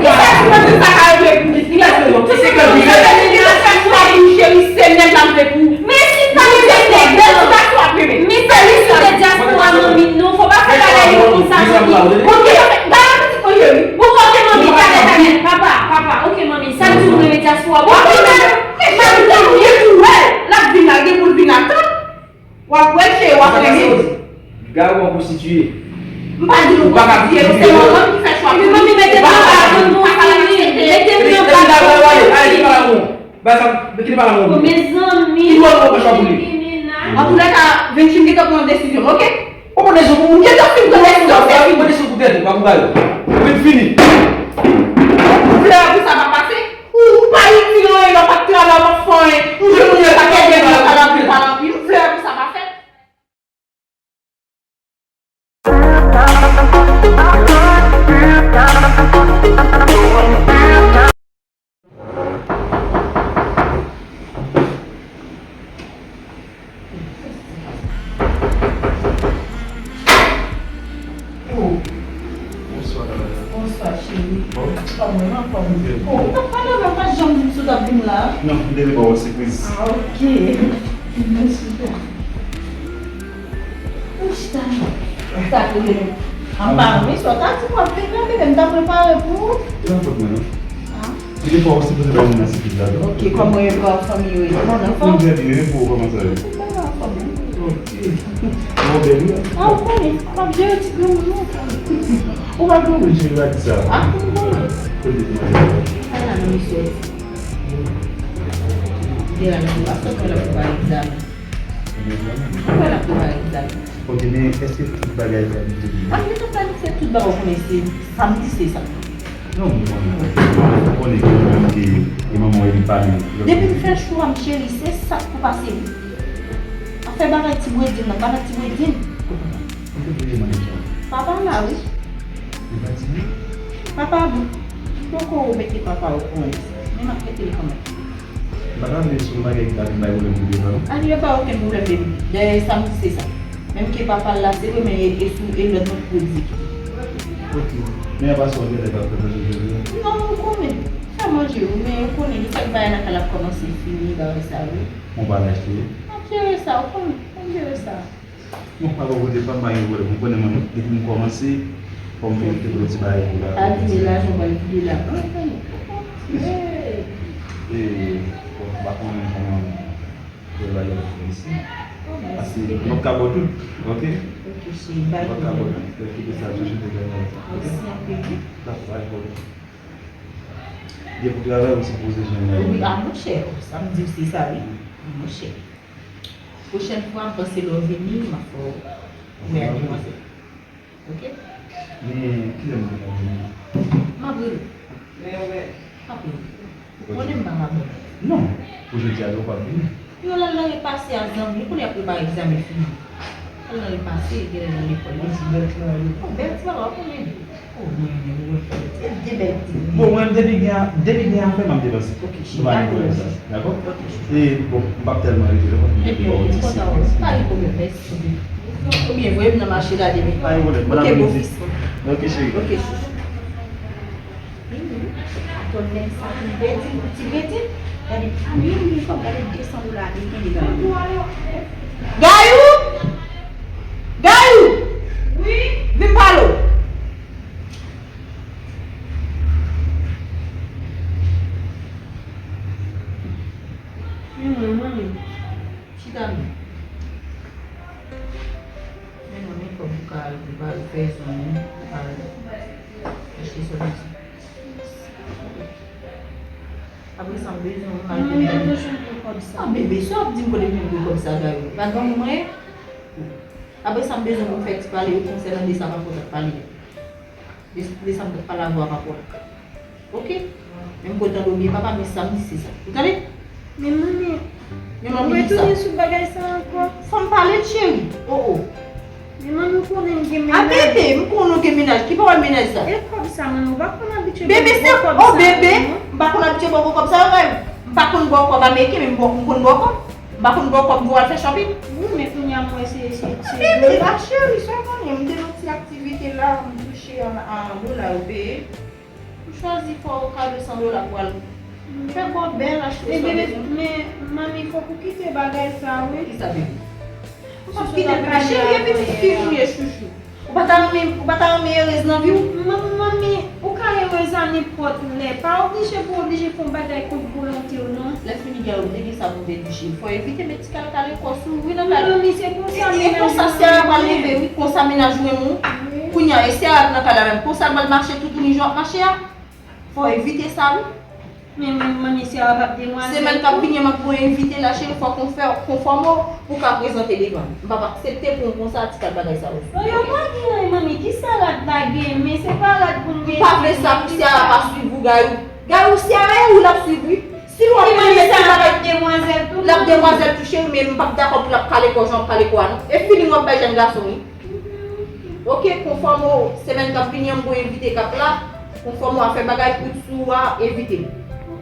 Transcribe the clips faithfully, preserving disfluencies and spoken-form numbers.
Ki sa ti mwen di sa ka regle pou li? Ki sa ti mwen di sa ka regle pou li? Cheri, se nèg la m te pou. Men si pa renmen nèg la, men si te dyaspora manmi, non, fò pa fè bagay yo konsa, manmi. Ok, gade pitit mwen, cheri. Bon, ok, manmi, gade, gade. Papa, papa, ok, manmi, sa di ou renmen dyaspora. Bon, ok, manmi, manmi, l ap vin la, gen pou l vin la, tann. W ap wè, cheri, w ap renmen. Gade w ap konstitiye. M pa di nou konstitiye, nou se manman ki fè chwa pou nou. Epi manmi mete m nan bal pou nou fini. Mete m nan bal pou nou fini. Ba sa, kite pale avè w. Mezanmi. Ki dwa pou fè chwa pou li? Antoulèka, Vinci, m gentan pran yon desizyon, ok? Ou pran desizyon pou ou? M gentan fin pran desizyon, se fini. Pran desizyon pou tèt ou, pa pou bagay. Ou vin fini. Ou flè pou sa pa pase? Ou, ou pa itil anyen, lè w pa t travay, w pa t fè anyen. Ou jwenn moun yo pa t ede, yo pa t anpil, pa anpil. Ou flè pou sa pa fèt. Oh. Bonswa, Dada. Bonswa, cheri. Bon. Kòman, anfòm? Byen. Oh, ou pa t pale avè m, ou pa t janm di m si w t ap vin la. Non, m te vle ba w yon sipriz. Ah, ok. Mèsi. Ou chita. Ou ta vle m. Anba, wi, sa w ta di m w ap vin la, bebe, m ta prepare pou ou. Se pa fòt mwen, non. Ah. Gen de fwa ou sipoze bay moun nan sipriz la tou. Ok, kòman yo, kòman fanmi yo ye? Tout moun anfòm? Trè byen, e pou ou, kòman sa ye? Tout moun anfòm, wi. Ok. Ou bèl, wi. Ah, ou konnen, m ap jere ti granmoun nan. Ou pa granmoun, cheri, pa di sa. Ah, m konnen. Kote ti madanm? Ala non, mesye. Deranj ou, ap fè l ap prepare egzamen. Egzamen? Ap fè l ap prepare egzamen. Ok, men èske tout bagay planifiye deja? Ah, m gentan planifiye tout bagay, ou konnen se samdi, se sa. Non, mwen konnen. Mwen konnen ke mwen menm ke, ke manman w li pale. Depi m fè cho a, m cheri, se sa k pou pase wi. Afè bagay ti bredin nan, pa nan ti bredin. Kote pou ye mande sa? Papa la wi. Li pati? Papa bon. Poko mete papa o kont. Men m ap mete l kanmenm. M pa ta vle sou bagay ki ta vin bay pwoblèm pou devan non. A li pa bay okenn pwoblèm baby. Dayè sa m di se sa. Menm ke papa l la se vre men e, e sou e lòd mwen pou egzekite. Ok. Men an pasan w genlè pa fè manje jodi a? Non, ou konnen. Fè manje wi, men ou konnen li fèk bagay nan kay la ap kòmanse fini bagay sa wi. Ou pa al achte? M ap jere sa, ou konnen. M ap jere sa. Bon, pa bò kote pa m pa gen pwoblèm. Ou konnen mwen, depi m kòmanse, fò m vin te pran ti bagay pou la. Abime lajan w pral vide la. E, bon, m pa konnen kòman pou l ale isi. Paske m p ap ka ba w tout, ok? Ok, cheri, bay pwoblèm. M p ap ka ba w tout. Kite sa, touche te gade sa, ok? Mèsi anpil wi. Dakò, pa gen pwoblèm. Gen pou travay ou sipoze jwenn la. Wi, a monchè, sa m di w se sa wi. A monchè. Pwochèn fwa, m panse lè w vini, m ap fè w wè ak demwazèl. Ok? Men, kilè m te ka vini? M ap rele w. M ap rele w. Ou konnen m pa ka bon. Non, pou jodi a, ou p ap vini. Yo, l al nan repase a zanmi, ou konnen y ap prepare egzamen final. L al nan repase, genlè nan lekòl. Yon ti bèl ti bagay. Oh, bèl ti bagay, ou konnen. Oh, mwen, mwen, mwen, e de bèl ti. Bon, mwen, depi gen, depi gen afè, m ap depanse. Ok, cheri, pa gen pwoblèm sa. Dakò? Ok, cheri. E, bon, m p ap tèlman rete, non, paske m te ba w ti sipriz. Pa gen pwoblèm, mèsi. Oubyen, voye m nan mache la demen. Pa gen pwoblèm. Bon apremidi. Ok, cheri. Ok, chouchou. Tonè sa, ti bredin, ti bredin. Gade, a, wi, wi, fò m gade de san dola ameriken li genyen. Gayou! Gayou! Wi? Vin pale w. Wi, mwen, mwen menm. Chita non. Men non, men kòb ou ka al, ou ka al fè zanmi, ou ka al achte sòti. Apre sa, m bezwen w mal. Mwen, mwen bezwen pou kòb sa. Ah, bebe, sa w ap di m kote pou m pran kòb sa, Gayou? Pa granmoun mwen ye? Apre sa, m bezwen pou m fè ti pale yo konsènan de sa papa w t ap pale a. De, de sa m t ap pale avè w a papa w la. Ok? Men m kontan do byen papa, men sa m di se sa. Ou tande? Men manmi, men manmi ki sa? Retounen sou bagay sa ankò. Fò m pale, cheri. Oh, oh. Men manmi, ou konnen m gen mennaj. A, bebe, m konnen w gen mennaj. Ki pawòl mennaj sa? E kòb sa, manmi, ou pa konn abitye ba m gwo kòb sa, non. Bebe, se, oh, bebe, m pa konn abitye ba w gwo kòb sa yo, men m pa konn ba w kòb ameriken, men m ba w, m konn ba w kòb. M pa konn ba w kòb pou w al fè shopping. Wi, men kounye a m wè se, se, se dola. Bebe, la, cheri, sa w konnen, m te nan ti aktivite la, m touche an, an dola, yo peye. Ou chwazi fè w kado san dola pou al fè kò bèl, achte sa w bezwen. Men, manmi, fòk ou kite bagay sa, wi. Kisa, bebe? M p ap kite l, bebe. Cheri, e pitit fi m ou ye, chouchou. Ou pa ta renmen, ou pa ta renmen erez nan vi w? Manmi, ou ka erez a nenpòt lè. Pa oblije pou oblije fè yon bagay kont volonte w, non. Lè fini gen, ou te gen sa pou w te touche. Fò evite met ti kalkale kò sou ou wi nan kay la. Manmi, se konsa mennaj mwen ye. E konsa Sera pral leve, wi. Konsa mennaj ou renmen w. Wi. Kounye a, e Sera k nan kay la menm. Konsa l pral mache toutouni jan w ap mache a. Fò w evite sa, wi. Men, men, manmi, Sera p ap demwazèl tou. Semèn k ap vini an, m ap voye envite la, cheri, fò w konfè, konfòme w pou w ka prezante devan l. M p ap aksepte pou w konsa, ti kal bagay sa yo. Non, yo pa gen anyen, manmi. Kisa rad la gen? Men se pa rad pou m gen. M pa vle sa pou Sera pa swiv ou, Gayou. Gayou, Sera e ou l ap swiv, wi. Si l wè w ap mete ti bagay, demwazèl tou, l ap demwazèl tou, cheri, men m p ap dakò pou l ap kale kò jan w ap kale kò a, non. E feeling w ap bay jèn gason, wi. Ok, konfòme w, semèn k ap vini an, m voye envite k ap la. Konfòme w a fè bagay kout sou ou a, evite l.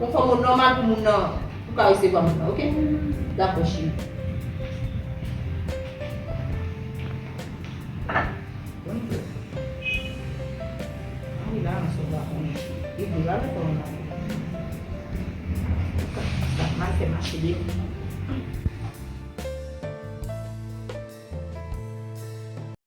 Konfòme w nòmal pou moun nan, pou ka resevwa moun nan, ok? Dakò, cheri. Bon, bon. Ann la, ansanm la, konnen. E vre, la, la, konnen. Sa mal fè mache de.